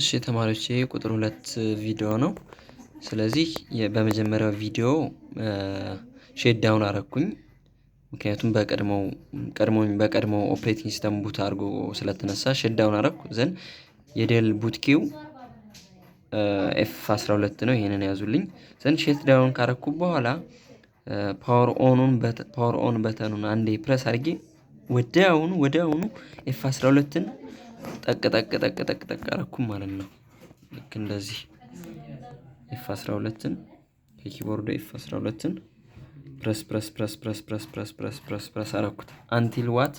እሺ ተማሪዎች፣ ይሄ ቁጥር 2 ቪዲዮ ነው። ስለዚህ በመጀመሪያው ቪዲዮ shut down አረኩኝ። ምክንያቱም በቀድሞው ቀድሞ በቀድሞው operating system boot አድርጎ ስለተነሳ shut down አረኩ። Then የ Dell boot key ው F 12 ነው። ይሄንን ያዙልኝ። Then shut down ካረኩ በኋላ power on button ኑን አንዴ ፕረስ አድርጌ ወዲያውኑ F 12ን ጠቅ ጠቅ ጠቅ ጠቅ ጠቅ አረኩ ማለት ነው። ልክ እንደዚህ F 12ን ከ keyboard ኡ F 12ን press press press press press press press press press አረኩት። Until what?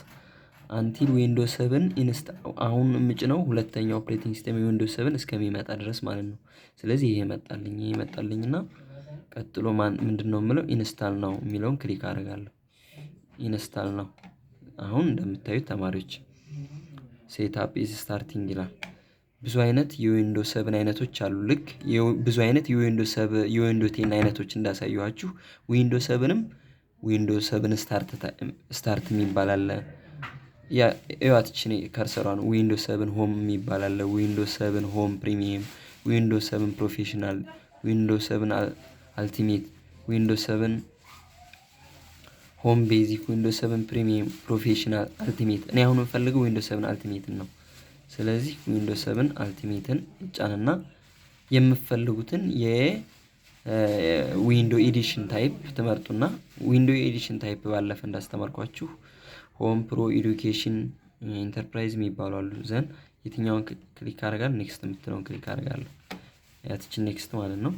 Until Windows 7 አሁን የምጭነው ሁለተኛው operating system የ Windows 7 እስከሚመጣ ድረስ ማለት ነው። ስለዚህ ይሄ መጣልኝ እና ቀጥሎ ማን ምንድነው የምለው? Install now የሚለውን click አደርጋለሁ። Install now። አሁን እንደምታዩት ተማሪዎች፣ setup is starting ይላል። ብዙ አይነት የ Windows 7 አይነቶች አሉ። ልክ ብዙ አይነት የ Windows 7፣ የ Windows 10 አይነቶች እንዳሳየኋችሁ Windows 7ንም Windows 7 start የሚባል አለ። ያ እዩዋት ይችን cursor ሯን። Windows 7 Home የሚባል አለ። Windows 7 Home Premium፣ Windows 7 Professional፣ Windows 7 Ultimate፣ Windows 7 Home Basic፣ Windows 7 Premium፣ Professional፣ Ultimate። እኔ አሁን የምፈልገው Windows 7 Ultimate ን ነው። ስለዚህ Windows 7 Ultimate ን እጫንና የምትፈልጉትን የ Window edition type ትመርጡና Window edition type ባለፈ እንዳስተማርኳችሁ Home፣ Pro፣ Education፣ Enterprise የሚባሉ አሉ። Then የትኛውን click አደርጋለሁ? Next የምትለውን click አደርጋለሁ። ያትችን next ማለት ነው።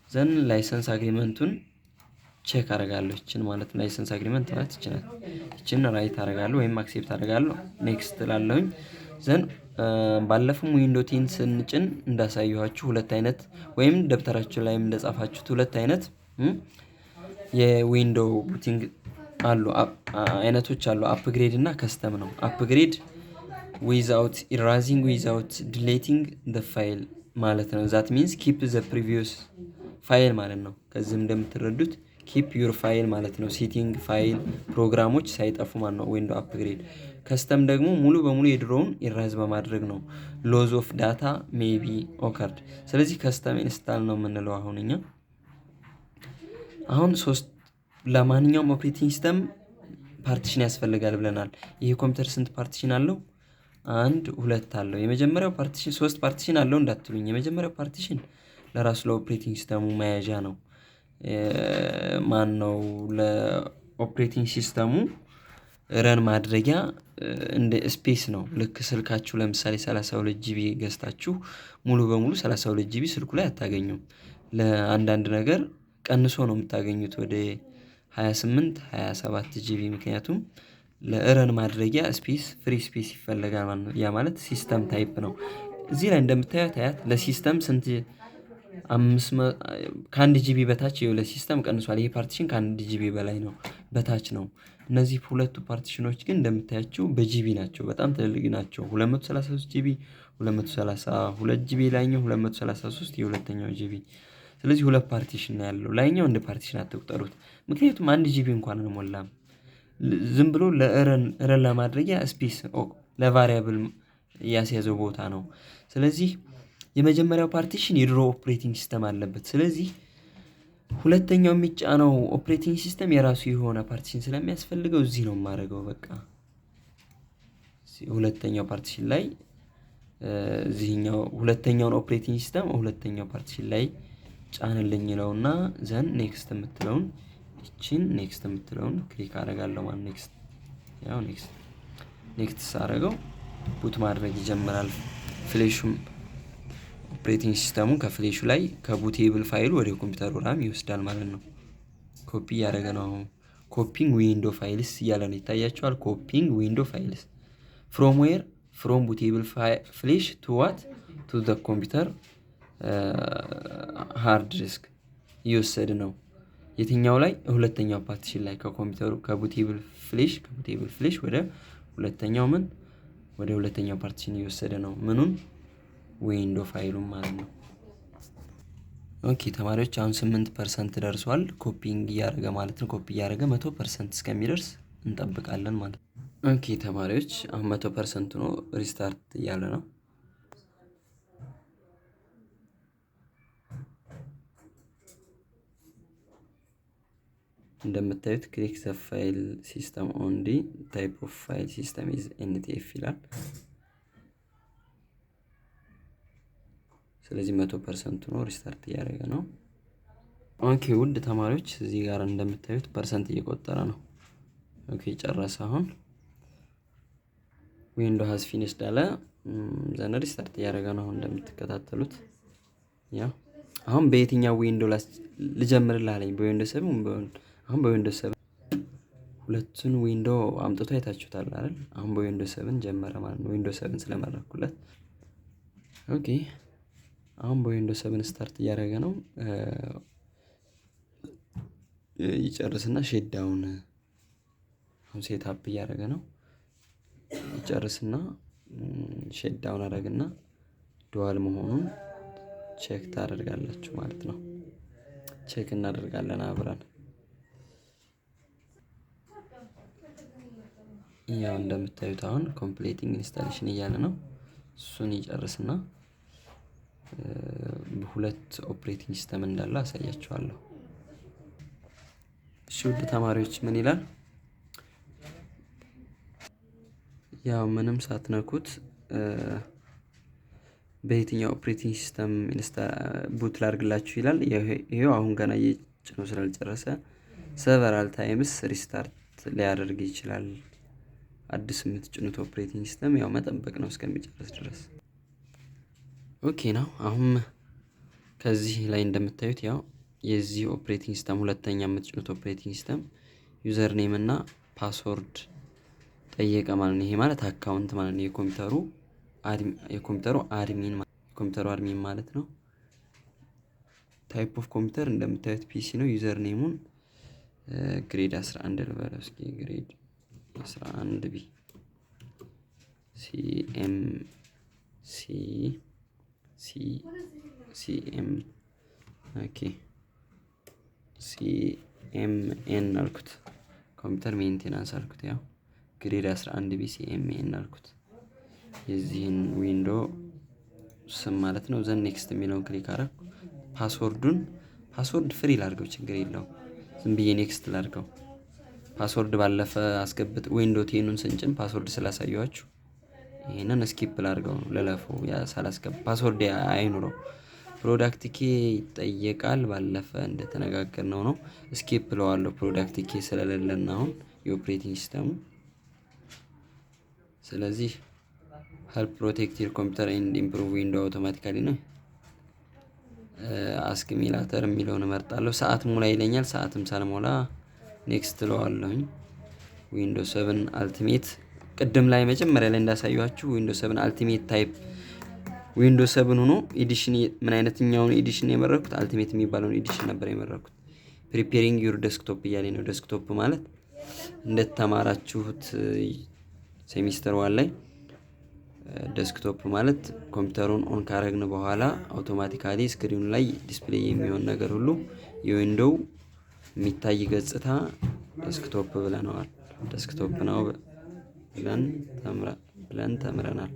Then license agreement ኡን check አደርጋለሁ። ይችን ማለት license agreement ማለት ይችላል። ይችን right አደርጋለሁ ወይም accept አደርጋለሁ። Next እላለሁኝ። Then ባለፈው Windows 10 ስንጭን እንዳሳየኋችሁ ሁለት አይነት ወይም ደብተራችሁ ላይም እንደጻፋችሁት ሁለት አይነት የ Window booting አሉ፣ አይነቶች አሉ። Upgrade እና custom ነው። Upgrade without erasing, without deleting the file ማለት ነው። That means keep the previous file ማለት ነው። ከዚህም እንደምትረዱት keep your file ማለት ነው። Setting፣ file፣ ፕሮግራሞች ሳይጠፉ ማለት ነው። Window upgrade። Custom ደግሞ ሙሉ በሙሉ የድሮውን erase በማድረግ ነው። Loss of data may be occurred። ስለዚህ custom install ነው የምንለው አሁን እኛ። አሁን ሶስት ለማንኛውም operating system partition ያስፈልጋል ብለናል። ይሄ ኮምፒውተር ስንት partition አለው? አንድ፣ ሁለት አለው። የመጀመሪያው partition፣ ሶስት partition አለው እንዳትሉኝ። የመጀመሪያው partition ለራሱ ለ operating system ኡ መያዣ ነው። ማነው ለ operating system ኡ run ማድረጊያ እንደ space ነው። ልክ ስልካችሁ ለምሳሌ 32 GB ገዝታችሁ ሙሉ በሙሉ 32 GB ስልኩ ላይ አታገኙም። ለአንዳንድ ነገር ቀንሶ ነው የምታገኙት ወደ 28፣ 27 GB፣ ምክንያቱም ለ run ማድረጊያ space፣ free space ይፈለጋል ማለት ነው። ያ ማለት system type ነው። እዚህ ላይ እንደምታዩት አያት ለ system ስንት፣ ከ1 GB በታች ለ system ቀንሷል። ይሄ partition ከ1 GB በላይ ነው፣ በታች ነው። እነዚህ ሁለቱ partition ኖች ግን እንደምታያቸው በ GB ናቸው፣ በጣም ትልልቅ ናቸው። 233 GB፣ 232 GB ላይኛው፣ 233 የሁለተኛው GB። ስለዚህ ሁለት partition ነው ያለው። ላይኛው እንደ partition አትቁጠሩት። ምክንያቱም 1 GB እንኳን አልሞላም። ዝም ብሎ ለ run ለማድረጊያ space፣ ለ variable ያስያዘው ቦታ ነው። ስለዚህ የመጀመሪያው partition የድሮ operating system አለበት። ስለዚህ ሁለተኛው የሚጫነው operating system የራሱ የሆነ partition ስለሚያስፈልገው እዚህ ነው የማደርገው። በቃ ሁለተኛው partition ላይ፣ እዚህኛው ሁለተኛውን operating system ሁለተኛው partition ላይ ጫንልኝ ይለውና then next የምትለውን፣ ይቺን next የምትለውን click አደርጋለሁ ማለት next። ያው next next ሳደርገው boot ማድረግ ይጀምራል። ፍሌሹም ኦፕሬቲንግ ሲስተሙን ከፍሌሹ ላይ ከቡቴብል ፋይሉ ወደ ኮምፒውተሩ RAM ይወስዳል ማለት ነው። ኮፒ እያደረገ ነው አሁን። Copying Window files እያለ ነው፣ ይታያችኋል። Copying Window files from where? From bootable flash to what? To the computer hard disk እየወሰደ ነው። የትኛው ላይ? ሁለተኛው partition ላይ ከኮምፒውተሩ ከ bootable flash ወደ ሁለተኛው ምን ወደ ሁለተኛው partition እየወሰደ ነው። ምኑን? Window ፋይሉን ማለት ነው። Okay ተማሪዎች፣ አሁን 8% ደርሷል። Copying እያደረገ ማለት ነው። ኮፒ እያደረገ 100% እስከሚደርስ እንጠብቃለን ማለት ነው። Okay ተማሪዎች፣ አሁን 100% ነው፣ restart እያለ ነው። እንደምታዩት click the file system on D, type of file system is NTF ይላል። ስለዚህ 100% ነው፣ restart እያደረገ ነው። Okay ውድ ተማሪዎች፣ እዚህ ጋር እንደምታዩት percent እየቆጠረ ነው። Okay ጨረሰ። አሁን window has finished አለ። Then restart እያደረገ ነው አሁን እንደምትከታተሉት። ያው አሁን በየትኛው window ልጀምርልህ አለኝ። በ Windows 7፣ አሁን በ Windows 7 ሁለቱን window አምጥቶ አይታችሁታል አይደል? አሁን በ Windows 7 ጀመረ ማለት ነው። Windows 7 ስለመረኩለት። Okay አሁን በ Windows 7 start እያደረገ ነው። ይጨርስና shut down፣ አሁን set up እያደረገ ነው። ይጨርስና shut down አደረግና dual መሆኑን check ታደርጋላችሁ ማለት ነው። Check እናደርጋለን አብረን። ያው እንደምታዩት አሁን completing installation እያለ ነው። እሱን ይጨርስና በሁለት operating system እንዳለ አሳያችኋለሁ። እሺ ውድ ተማሪዎች፣ ምን ይላል? ያው ምንም ሳትነኩት በየትኛው operating system boot ላድርግላችሁ ይላል። ይሄው አሁን ገና እየጭኖ ስላልጨረሰ several times restart ሊያደርግ ይችላል። አዲስ የምትጭኑት operating system ያው መጠበቅ ነው እስከሚጨርስ ድረስ። Okay ነው። አሁን ከዚህ ላይ እንደምታዩት ያው የዚህ operating system፣ ሁለተኛ የምትጭኑት operating system username እና password ጠየቀ ማለት ነው። ይሄ ማለት account ማለት ነው። የኮምፒውተሩ admin ማለት ነው። Type of computer እንደምታዩት PC ነው። Username ኡን grade 11 ልበለው እስኪ፣ grade 11 B C M C C C M, okay, C M N አልኩት። Computer maintenance አልኩት። ያው grade 11 B C M N አልኩት። የዚህን window ስም ማለት ነው። Then next የሚለውን click አደረኩ። Password ኡን password free ላድርገው፣ ችግር የለውም። ዝም ብዬ next ላድርገው። Password ባለፈ አስገብት Window 10 ኡን ስንጭን password ስላሳየኋችሁ ይሄንን skip ላድርገው፣ ልለፈው፣ ሳላስገባ password አይኑረው። Product key ይጠየቃል። ባለፈ እንደተነጋገርነው ነው። Skip እለዋለሁ product key ስለሌለን አሁን የ operating system ኡ። ስለዚህ help protect your computer and improve window automatically ነው። Ask me later የሚለውን እመርጣለሁ። ሰዓት ሙላ ይለኛል። ሰዓትም ሳልሞላ next እለዋለሁኝ። Windows 7 Ultimate፣ ቅድም ላይ መጀመሪያ ላይ እንዳሳየኋችሁ Windows 7 Ultimate type Windows 7 ሆኖ edition ምን አይነትኛውን edition የመረጥኩት? Ultimate የሚባለውን edition ነበር የመረጥኩት። Preparing your desktop እያለኝ ነው። Desktop ማለት እንደተማራችሁት semester 1 ላይ desktop ማለት ኮምፒውተሩን on ካረግን በኋላ automatically screen ኡ ላይ display የሚሆን ነገር ሁሉ፣ የ window የሚታይ ገጽታ desktop ብለነዋል። Desktop ነው ብለን ተምረናል።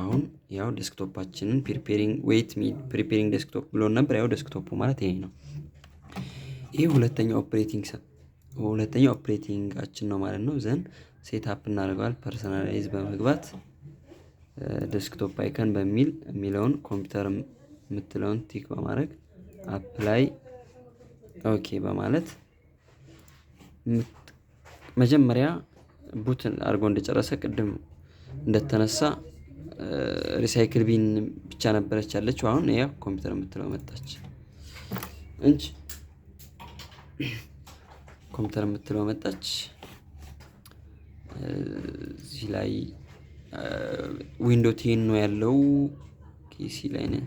አሁን ያው desktop ኣችንን preparing, wait, preparing desktop ብሎን ነበር። ያው desktop ኡ ማለት ይሄ ነው። ይሄ ሁለተኛው operating ኣችን ነው ማለት ነው። Then set up እናደርገዋል። Personalize በመግባት desktop icon በሚል የሚለውን ኮምፒውተር የምትለውን tick በማድረግ apply, okay በማለት መጀመሪያ boot አድርጎ እንደጨረሰ ቅድም እንደተነሳ recycle bin ብቻ ነበረች ያለችው። አሁን ያው ኮምፒውተር የምትለው መጣች እንጂ፣ ኮምፒውተር የምትለው መጣች። እዚህ ላይ Window 10 ነው ያለው። PC ላይ ነው።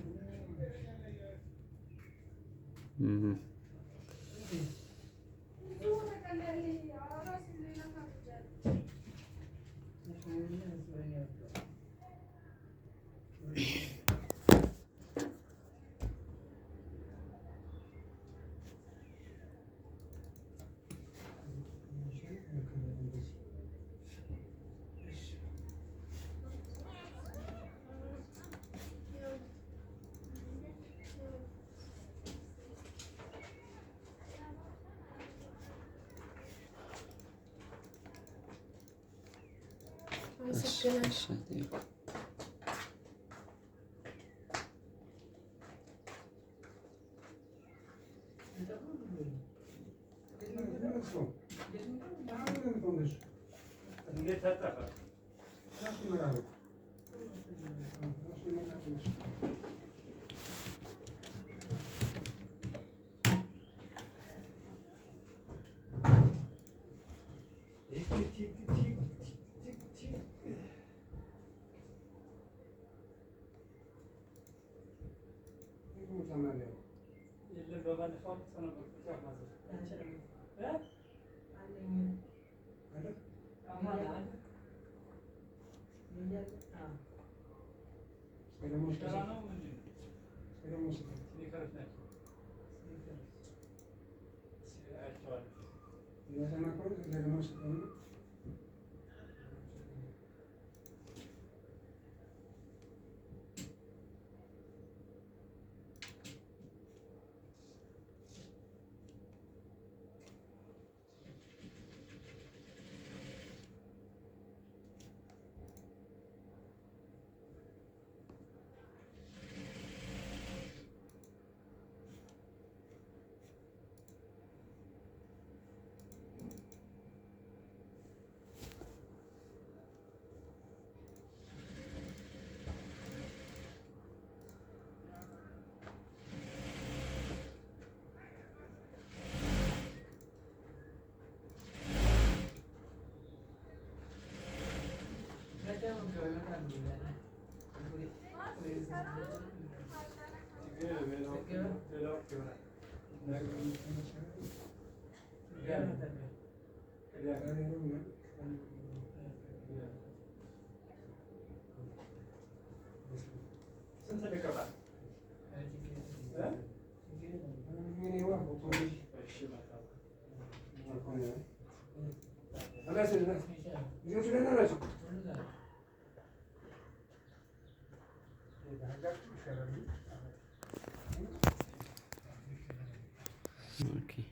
Okay.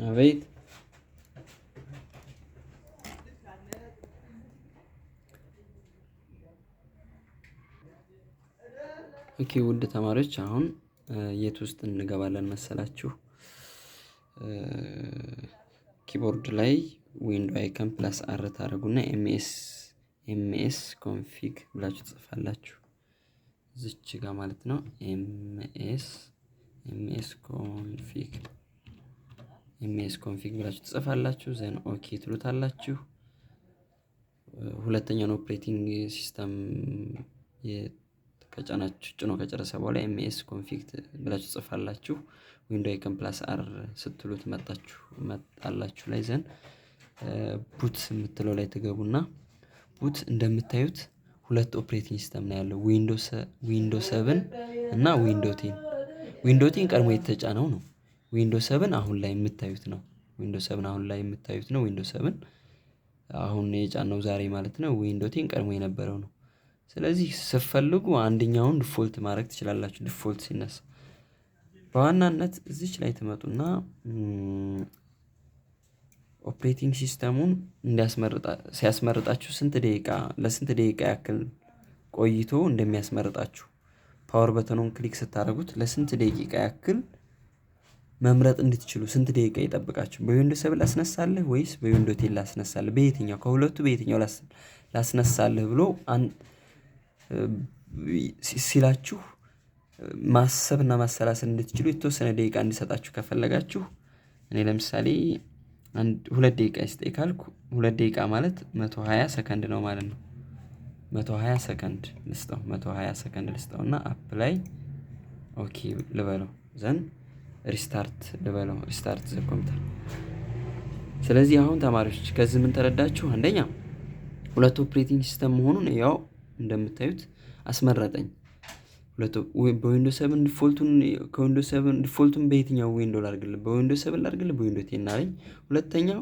አቤት። Okay ውድ ተማሪዎች አሁን የት ውስጥ እንገባለን መሰላችሁ? Keyboard ላይ window icon plus R ታደርጉና MS config ብላችሁ ትጽፋላችሁ። እዚች ጋር ማለት ነው። MS config MS config ብላችሁ ትጽፋላችሁ። Then okay ትሉታላችሁ። ሁለተኛውን operating system ከጫናችሁ ጭኖ ከጨረሰ በኋላ MS config ብላችሁ ትጽፋላችሁ። Window icon plus R ስትሉት መጣላችሁ ላይ then boot የምትለው ላይ ትገቡና boot እንደምታዩት ሁለት operating system ነው ያለው፣ Window 7 እና Window 10። Window 10 ቀድሞ የተጫነው ነው። Window 7 አሁን ላይ የምታዩት ነው። Window 7 አሁን ላይ የምታዩት ነው። Window 7 አሁን የጫነው ዛሬ ማለት ነው። Window 10 ቀድሞ የነበረው ነው። ስለዚህ ስትፈልጉ አንደኛውን default ማድረግ ትችላላችሁ። Default ሲነሳ በዋናነት እዚች ላይ ትመጡና operating system ኡን ሲያስመርጣችሁ ስንት ደቂቃ ለስንት ደቂቃ ያክል ቆይቶ እንደሚያስመርጣችሁ power button ኡን click ስታደርጉት ለስንት ደቂቃ ያክል መምረጥ እንድትችሉ ስንት ደቂቃ ይጠብቃችሁ። በ Window 7 ላስነሳልህ ወይስ በ Window 10 ላስነሳልህ፣ በየትኛው ከሁለቱ በየትኛው ላስነሳልህ ብሎ ሲላችሁ ማሰብና ማሰላሰል እንድትችሉ የተወሰነ ደቂቃ እንዲሰጣችሁ ከፈለጋችሁ እኔ ለምሳሌ 2 ደቂቃ ይስጠኝ ካልኩ 2 ደቂቃ ማለት 120 ሰከንድ ነው ማለት ነው። 120 ሰከንድ ልስጠው፣ 120 ሰከንድ ልስጠውና apply okay ልበለው። Then Restart ልበለው፣ restart the computer። ስለዚህ አሁን ተማሪዎች ከዚህ ምን ተረዳችሁ? አንደኛ ሁለት operating system መሆኑን ያው እንደምታዩት አስመረጠኝ። በ Windows 7 default ኡን፣ ከ Windows 7 default ኡን በየትኛው window ላድርግልህ? በ Windows 7 ላድርግልህ፣ በ Windows 10 አለኝ። ሁለተኛው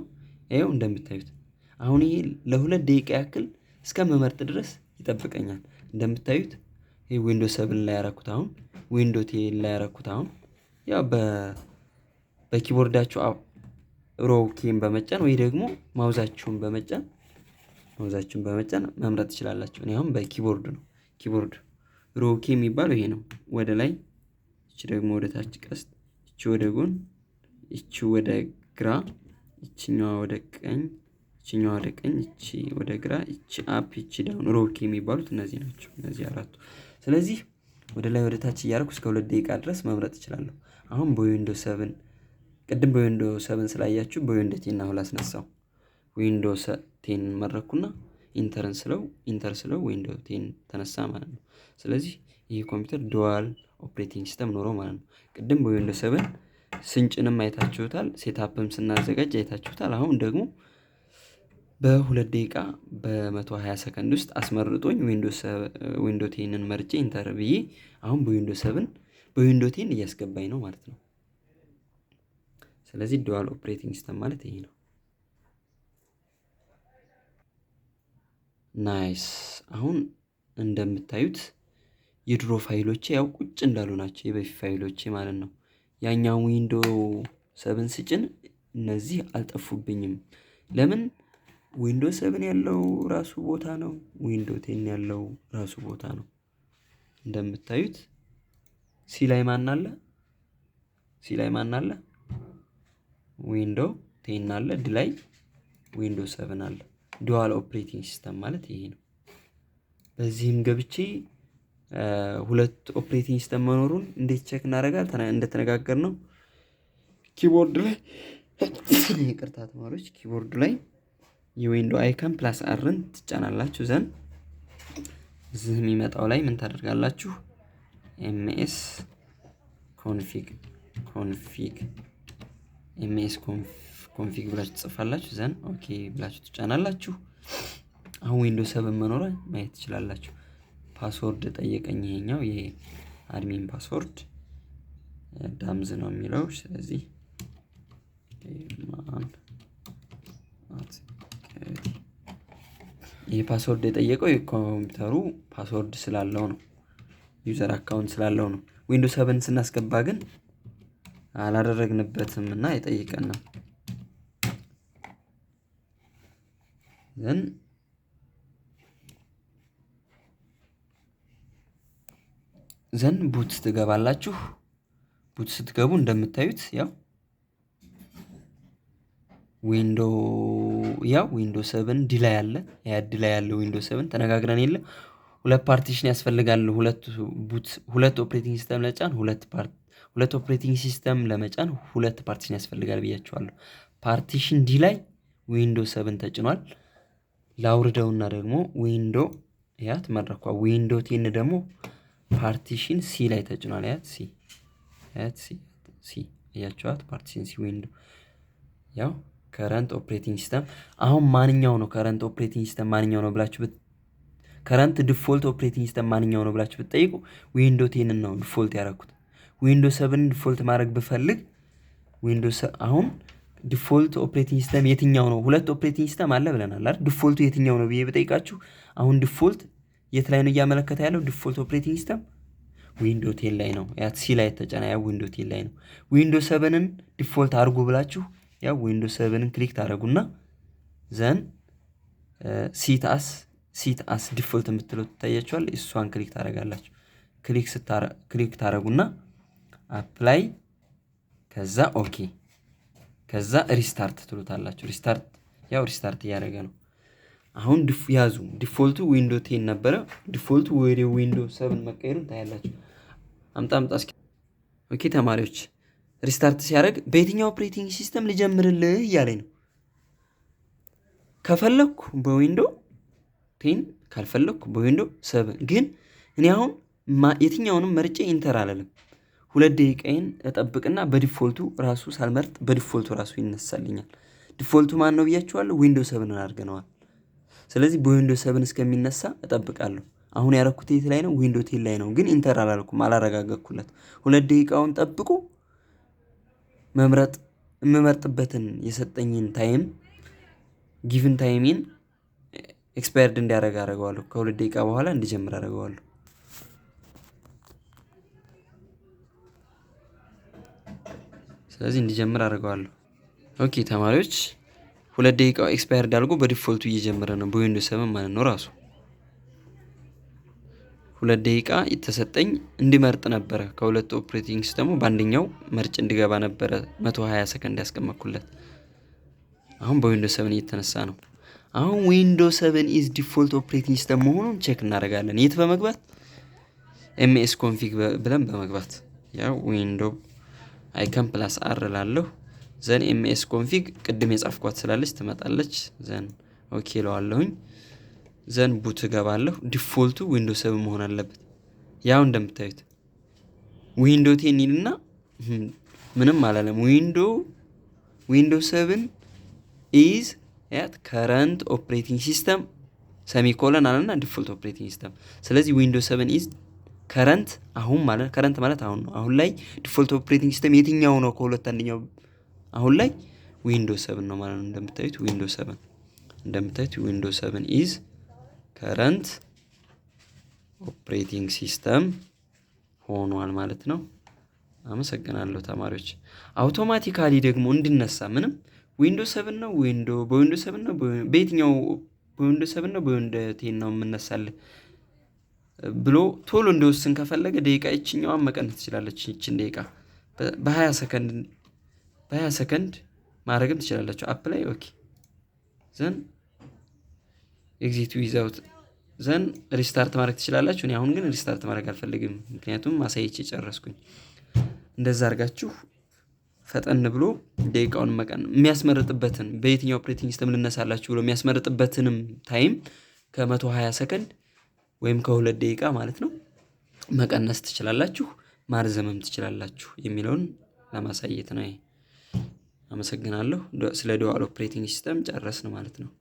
ይኸው እንደምታዩት አሁን ይሄ ለ2 ደቂቃ ያክል እስከምመርጥ ድረስ ይጠብቀኛል። እንደምታዩት ይሄ Windows 7 ላይ ያረኩት፣ አሁን Windows 10 ላይ ያረኩት። አሁን ያው በ keyboard ኣችሁ arrow key ን በመጫን ወይ ደግሞ mouse ኣችሁን በመጫን መምረጥ ትችላላችሁ። እኔ አሁን በ keyboard ነው። Keyboard arrow key የሚባለው ይሄ ነው። ወደ ላይ፣ እቺ ደግሞ ወደ ታች ቀስት፣ እቺ ወደ ጎን፣ እቺ ወደ ግራ፣ እቺኛዋ ወደ ቀኝ፣ እቺኛዋ ወደ ቀኝ፣ እቺ ወደ ግራ፣ እቺ up፣ እቺ down። Arrow key የሚባሉት እነዚህ ናቸው። እነዚህ አራቱ። ስለዚህ ወደ ላይ ወደ ታች እያደረኩ እስከ 2 ደቂቃ ድረስ መምረጥ እችላለሁ። አሁን በ Windows 7፣ ቅድም በ Windows 7 ስላያችሁ በ Windows 10 አሁን ላስነሳው። Windows 10 መረጥኩና enter ስለው Windows 10 ተነሳ ማለት ነው። ስለዚህ ይህ ኮምፒውተር dual operating system ኖሮ ማለት ነው። ቅድም በ Windows 7 ስንጭንም አይታችሁታል፣ setup ም ስናዘጋጅ አይታችሁታል። አሁን ደግሞ በ2 ደቂቃ በ120 ሰከንድ ውስጥ አስመርጦኝ Windows 10 ን መርጬ enter ብዬ አሁን በ Windows 7 በ Windows 10 እያስገባኝ ነው ማለት ነው። ስለዚህ dual operating system ማለት ይሄ ነው። Nice። አሁን እንደምታዩት የድሮ ፋይሎቼ ያው ቁጭ እንዳሉ ናቸው፣ የበፊት ፋይሎቼ ማለት ነው። ያኛው Windows 7 ስጭን እነዚህ አልጠፉብኝም። ለምን? Windows 7 ያለው ራሱ ቦታ ነው፣ Windows 10 ያለው ራሱ ቦታ ነው። እንደምታዩት C ላይ ማን አለ? C ላይ ማን አለ? Windows 10 አለ። D ላይ Windows 7 አለ። Dual operating system ማለት ይሄ ነው። በዚህም ገብቼ ሁለት operating system መኖሩን እንዴት check እናደርጋለን? እንደተነጋገርነው keyboard ላይ፣ ይቅርታ ተማሪዎች፣ keyboard ላይ የ window icon plus R ን ትጫናላችሁ። Then እዚህ የሚመጣው ላይ ምን ታደርጋላችሁ? MS config ብላችሁ ትጽፋላችሁ። Then okay ብላችሁ ትጫናላችሁ። አሁን Windows 7 መኖሩን ማየት ትችላላችሁ። Password ጠየቀኝ። ይሄኛው ይሄ admin password ዳምዝ ነው የሚለው። ስለዚህ ማን ይህ password የጠየቀው የኮምፒውተሩ password ስላለው ነው፣ user account ስላለው ነው። Windows 7 ስናስገባ ግን አላደረግንበትም እና የጠየቀን ነው። Then boot ትገባላችሁ። Boot ስትገቡ እንደምታዩት ያው Windows 7 D ላይ አለ። ያ D ላይ ያለው Windows 7 ተነጋግረን የለ ሁለት partition ያስፈልጋል። ሁለት boot ሁለት operating system ለጫን ሁለት part ሁለት operating system ለመጫን ሁለት partition ያስፈልጋል ብያችኋለሁ። Partition D ላይ Windows 7 ተጭኗል። ላውርደውና ደግሞ window ያት መድረኳ Windows 10 ደግሞ partition C ላይ ተጭኗል። ያት C፣ ያት C፣ C እያቸዋት partition C window። ያው current operating system አሁን ማንኛው ነው፣ current operating system ማንኛው ነው ብላችሁ፣ current default operating system ማንኛው ነው ብላችሁ ብትጠይቁ Windows 10 ን ነው default ያደረኩት። Windows 7 default ማድረግ ብፈልግ Windows አሁን default operating system የትኛው ነው? ሁለት operating system አለ ብለናል አይደል? Default ኡ የትኛው ነው ብዬ ብጠይቃችሁ አሁን default የት ላይ ነው እያመለከተ ያለው? Default operating system Windows 10 ላይ ነው። ያ C ላይ የተጫነ ያው Windows 10 ላይ ነው። Windows 7 ን default አድርጉ ብላችሁ ያው Windows 7 ን click ታደርጉና then set as default የምትለው ትታያችኋል። እሷን click ታደርጋላችሁ። Click ታደርጉና apply፣ ከዛ okay፣ ከዛ restart ትሉታላችሁ። Restart ያው restart እያደረገ ነው። አሁን ያዙ፣ default ኡ Windows 10 ነበረ። Default ኡ ወደ Windows 7 መቀየሩን ታያላችሁ። አምጣ አምጣ እስኪ። Okay ተማሪዎች፣ restart ሲያደርግ በየትኛው operating system ልጀምርልህ እያለኝ ነው። ከፈለግኩ በ Windows 10፣ ካልፈለግኩ በ Windows 7። ግን እኔ አሁን የትኛውንም መርጬ enter አልልም። 2 ደቂቃዬን እጠብቅና በ default ኡ ራሱ ሳልመርጥ በ default ኡ ራሱ ይነሳልኛል። Default ኡ ማን ነው ብያችኋለሁ? Windows 7 ን አድርገነዋል። ስለዚህ በ Windows 7 እስከሚነሳ እጠብቃለሁ። አሁን ያረኩት የት ላይ ነው? Windows 10 ላይ ነው። ግን enter አላልኩም፣ አላረጋገጥኩለት። 2 ደቂቃውን ጠብቆ መምረጥ የምመርጥበትን የሰጠኝን time given time ኤን expired እንዲያደርግ አደርገዋለሁ። ከ2 ደቂቃ በኋላ እንዲጀምር አደርገዋለሁ። ስለዚህ እንዲጀምር አደርገዋለሁ። Okay ተማሪዎች፣ 2 ደቂቃው expired አድርጎ በ default ኡ እየጀመረ ነው፣ በ Windows 7 ማለት ነው። ራሱ 2 ደቂቃ የተሰጠኝ እንዲመርጥ ነበረ። ከሁለት operating system ኡ በአንደኛው መርጬ እንዲገባ ነበረ 120 ሰከንድ ያስቀመጥኩለት። አሁን በ Windows 7 እየተነሳ ነው። አሁን Windows 7 is default operating system መሆኑን check እናደርጋለን። የት በመግባት? MS config ብለን በመግባት፣ ያው window icon plus R ላለሁ፣ then MS config ቅድም የጻፍኳት ስላለች ትመጣለች። Then okay እለዋለሁኝ። Then boot እገባለሁ። Default ኡ Windows 7 መሆን አለበት። ያው እንደምታዩት Windows 10 ይልና ምንም አላለም። Windows 7 is ያት current operating system semicolon አለና default operating system። ስለዚህ Windows 7 is current አሁን ማለት፣ current ማለት አሁን ነው። አሁን ላይ default operating system የትኛው ነው? ከሁለት አንደኛው አሁን ላይ Windows 7 ነው ማለት ነው። እንደምታዩት Windows 7 is current operating system ሆኗል ማለት ነው። አመሰግናለሁ ተማሪዎች። Automatically ደግሞ እንድነሳ ምንም Windows 7 ነው፣ window በ Windows 7 ነው፣ በየትኛው በ Windows 7 ነው፣ በ Windows 10 ነው የምነሳልህ ብሎ ቶሎ እንዲወስን ከፈለገ ደቂቃ ይችኛዋን መቀነስ ትችላለች። ይችን ደቂቃ በ20 ሰከንድ፣ በ20 ሰከንድ ማድረግም ትችላላችሁ። Apply, okay, then exit without, then restart ማድረግ ትችላላችሁ። እኔ አሁን ግን restart ማድረግ አልፈልግም፣ ምክንያቱም ማሳየቼ ጨረስኩኝ። እንደዛ አድርጋችሁ ፈጠን ብሎ ደቂቃውን መቀን የሚያስመርጥበትን፣ በየትኛው operating system ልነሳላችሁ ብሎ የሚያስመርጥበትንም time ከ120 ሰከንድ ወይም ከ2 ደቂቃ ማለት ነው መቀነስ ትችላላችሁ፣ ማርዘምም ትችላላችሁ የሚለውን ለማሳየት ነው። አመሰግናለሁ። ስለ dual operating system ጨረስን ማለት ነው።